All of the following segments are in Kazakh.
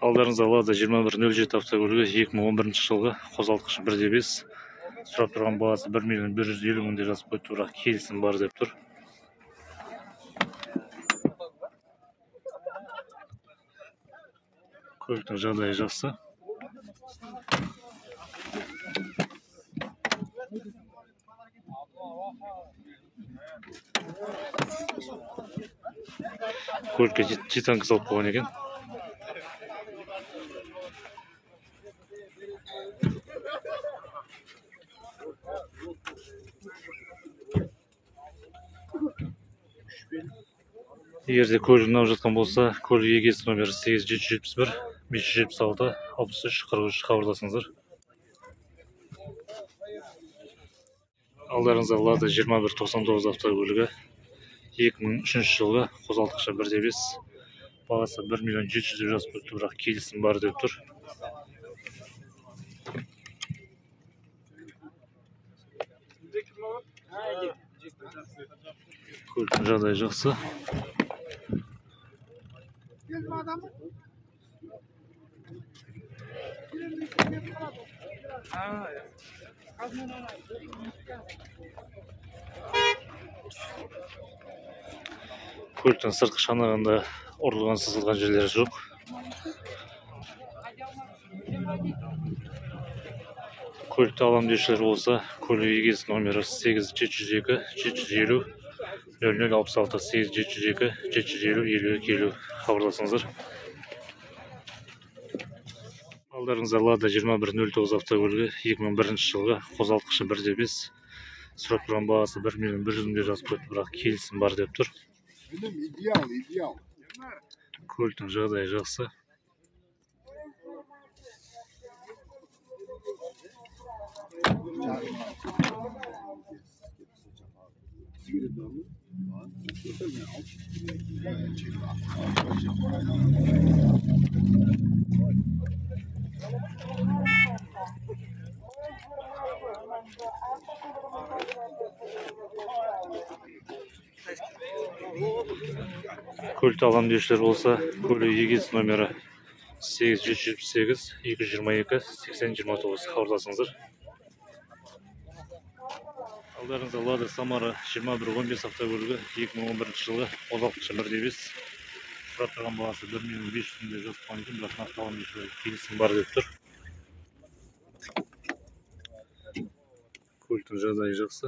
Алдарыңызда Лада 2107 автокөлігі 2011 жылғы, қозғалтқышы 1.5. Сұрап тұрған бағасы 1 миллион 150 мың деп жазып қойды, бірақ келісім бар деп тұр. Көліктің жағдайы жақсы. Көлікке титанка салып қойған екен. Егер де көлік ұнап жатқан болса, көлік егесі номері 8771 576 63 43 хабарласыңыздар. Алдарыңызда Лада 2199 автокөлігі 2003 жылғы, қозғалтқышы 1.5, бағасы 1 миллион 700 деп жазып қойыпты, бірақ келісім бар деп тұр. Көліктің жағдайы жақсы. Көліктің сыртқы шанағында ұрылған, сызылған жерлері жоқ. Көлікті алам деушілер болса, көлік егесі номері 8702 750 0066 8702 750 52 50 хабарласыңыздар. Алдарыңызда Лада 2109 автокөлігі 2001 жылғы, қозғалтқышы 1.5, сұрап тұрған бағасы 1 миллион 100 мың деп жазып қойыпты, бірақ келісім бар деп тұр. Идеал, идеал. Көліктің жағдайы жақсы. Көлікті алам деушілер болса, көлік егесі номері 8778 222 80 29 хабарласыңыздар. Алдарыңызда Лада Самара 2115 автокөлігі 2011 жылғы, қозғалтқышы 1.5, сұрап тұрған бағасы 1 миллион 500 мың деп жазып қойған екен, бірақ нақты алам деушілер келісім бар деп тұр. Көліктің жағдайы жақсы.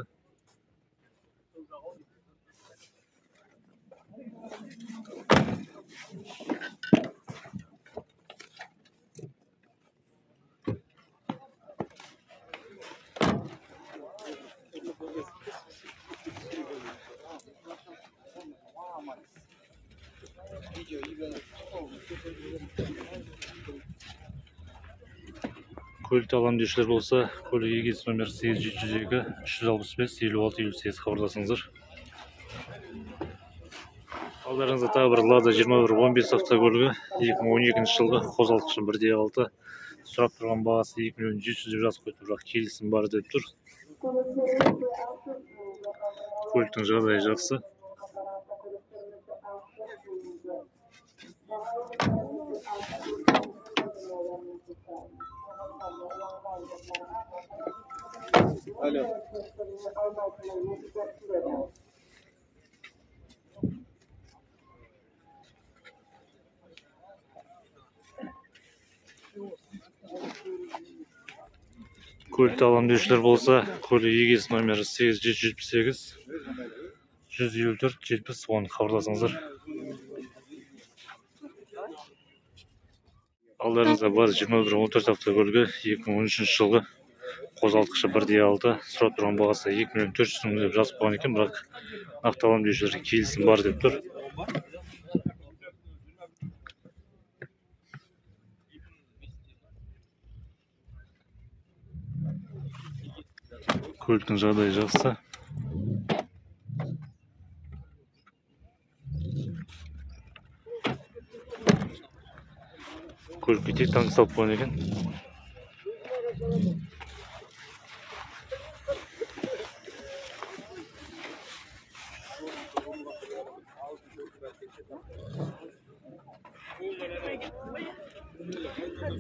Көлікті алам деушілер болса, көлік егесі номері 8702 365 56 58 хабарласыңыздар. Алдарыңызда тағы бір Лада 2115 автокөлігі 2012 жылғы, қозғалтқышы 1.6, сұрап тұрған бағасы 2 миллион 700 деп жазып қойыпты, бірақ келісім бар деп тұр. Көліктің жағдайы жақсы. Алло. Көлікті алам деушілер болса, көлік егесі номері 8778 154 70 10 хабарласыңыздар. Алдарыңызда бар 2114 автокөлігі 2013 жылғы, қозғалтқышы 1.6, сұрап тұрған бағасы 2 миллион 400 мың деп жазып қойған екен, бірақ нақты алам деушілерге келісім бар деп тұр. Көліктің жағдайы жақсы. Көлікке тек танк салып қойған екен.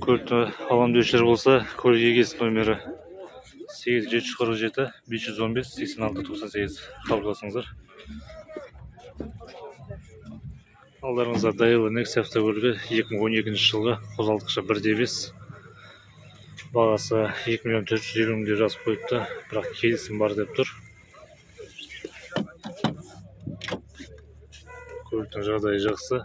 Көлікті алам деушілер болса, көлік егесі номері 8 747 515 86 98 хабарласыңыздар. Алдарыңызда Daewoo Nexia автокөлігі 2012 жылғы қозғалтқышы 1.5, бағасы 2 450 000 деп жазып қойыпты, бірақ келісім бар деп тұр. Көліктің жағдайы жақсы.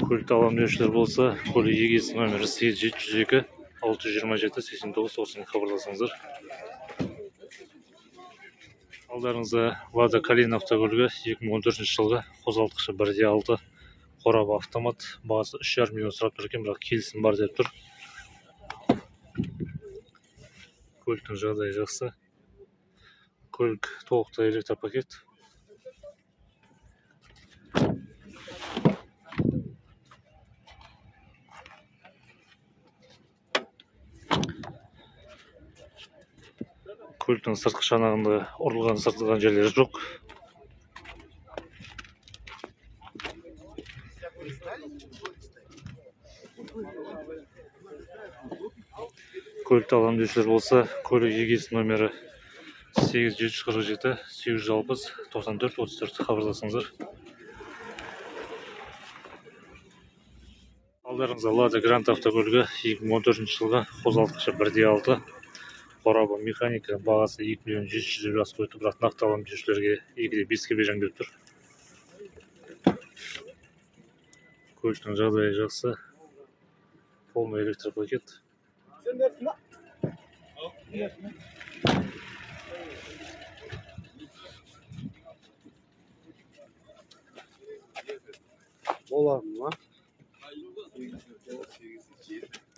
Көлікті алам деушілер болса, көлік егесі номері 8 702 627 89 90 хабарласыңыздар. Алдарыңызда Лада Калина автокөлігі 2014 жылғы қозғалтқышы 1.6, қорабы автомат, бағасы 3,5 миллион сұрап тұр екен, бірақ келісім бар деп тұр. Көліктің жағдайы жақсы. Көлік толықтай электропакет. Көліктің сыртқы шанағында ұрылған сыртылған жерлері жоқ. Көлікті алам деушілер болса, көлік егесі номері 8 747 860 94 34 хабарласыңыздар. Алдарыңызда Лада Гранта автокөлігі 2014 жылғы қозғалтқышы 1.6, қорабы механика, бағасы 2 700 000 жазып қойыпты, бірақ нақты алам деушілерге 2,5-ке беремін деп тұр. Көліктің жағдайы жақсы, полный электропакет.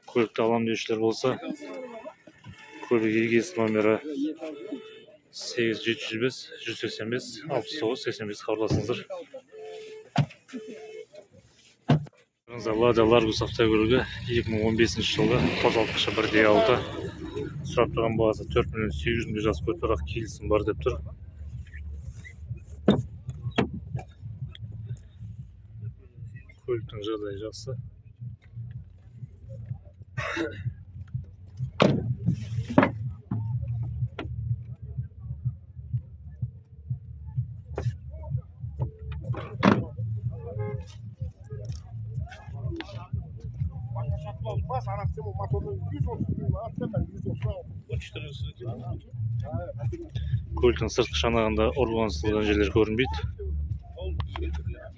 Көлікті алам деушілер болса, көлік егесі номері 8 705 185 69 85 хабарласыңыздар. Лада Ларгус автокөлігі 2015 жылғы қозғалтқышы 1.6, сұрап тұрған бағасы 4 800 000 жазып қойып, бірақ келісім бар деп тұр. Көліктің жағдайы жақсы. Көліктің сыртқы шанағында ұрылған сызылған жерлер көрінбейді.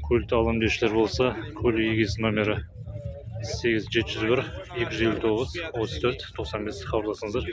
Көлікті алам деушілер болса, көлік егесі номері 8 701 259 34 95 хабарласыңыздар.